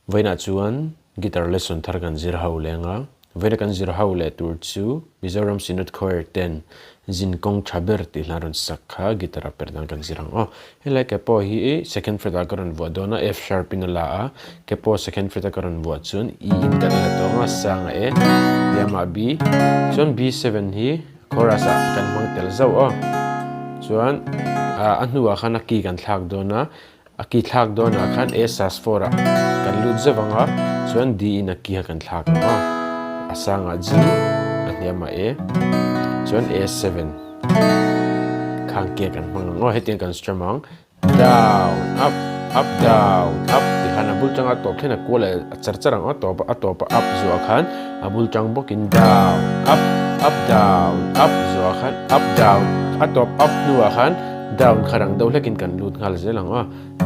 Vawiinah chuan guitar lesson thar kan zir ho leng a, vawiina kan zir ho leh tur chu Mizoram Synod Choir ten zin kawng tha ber tih hla rawn sak kha guitar a per dan kan zir ang aw. Helai ke pawh hi second fret ah ka rawn vuah dawn a, F sharp in a la a, ke pawh second fret a ka rawn vuah chuan E in kan la tawng a, sang a E, lehlamah B, chuan B7 hi chorus ah kan hmang tel zauh aw. Chuan a hnuah khan a key kan thlak dawn a, A ki thlak dawnah khan A sus 4 ah kan lut zeuh ang a, chuan D in a ki kha kan thlak ang a, a sangah G, a hniamah A, chuan A7 khang ke kan hmang ang aw, hetiang kan strum ang, down, up, up, down, up ti khan a bul tanga tawp thlen a kual leh a char char ang aw, tawp a tawp a up zuah khan a bul tang bawkin down, up, up, down, up zuah khan up, down, a tawp up hnuah khan Down kha rang deuh hlekin kan lut nghal zel ang aw.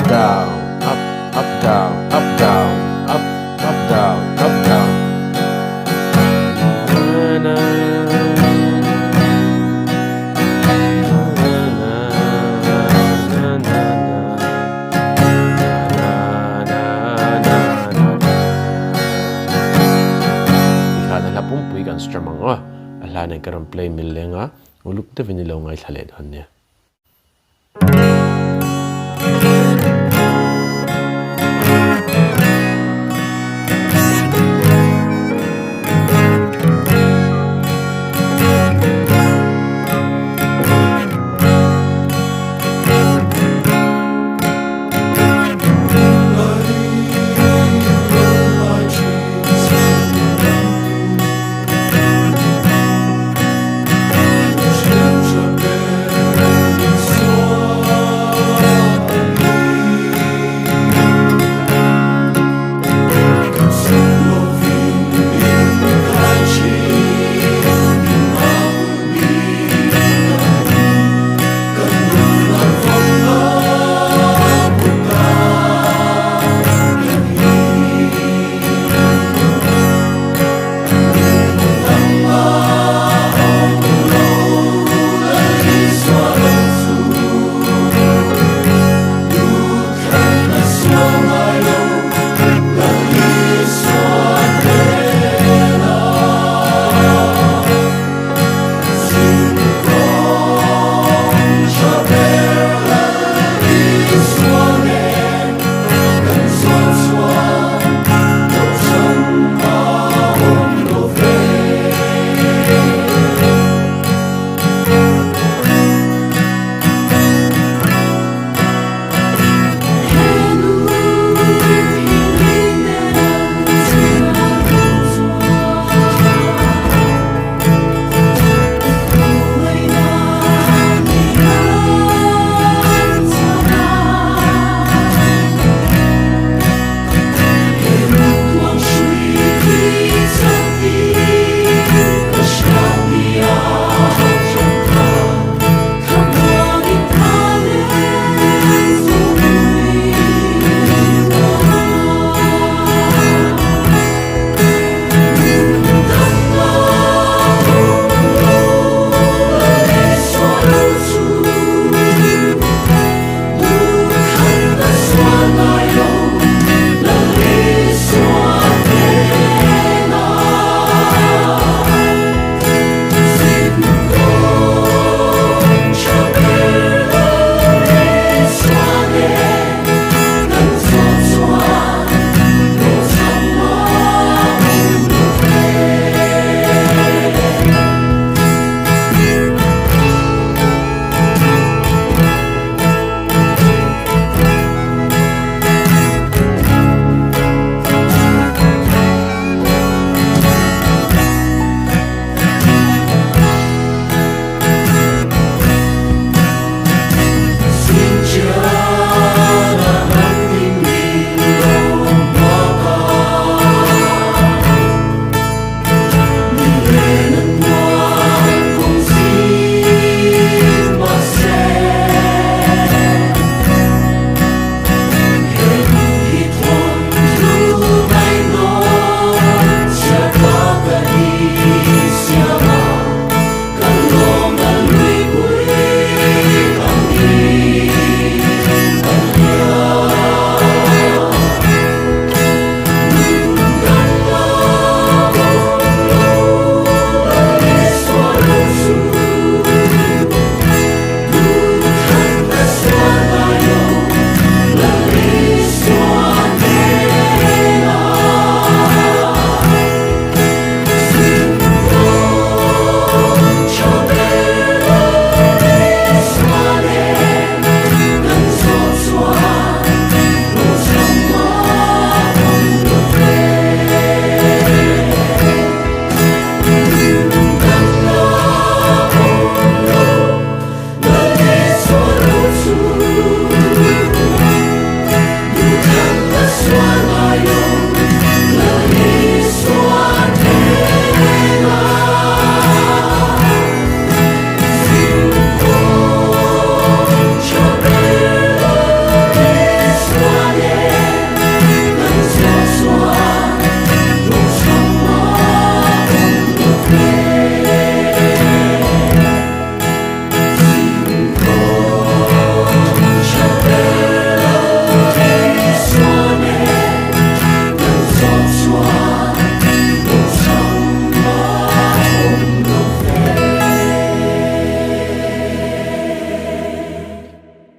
Down, up, up, down, up, down, up, up, down, up, down. Na, na, na, na, na, na, na, na, na. Tikhan a hla pumpui kan strum ang aw. A hla nen ka rawn play mil leng a, uluk deuhin i lo ngaithla leh dawn nia.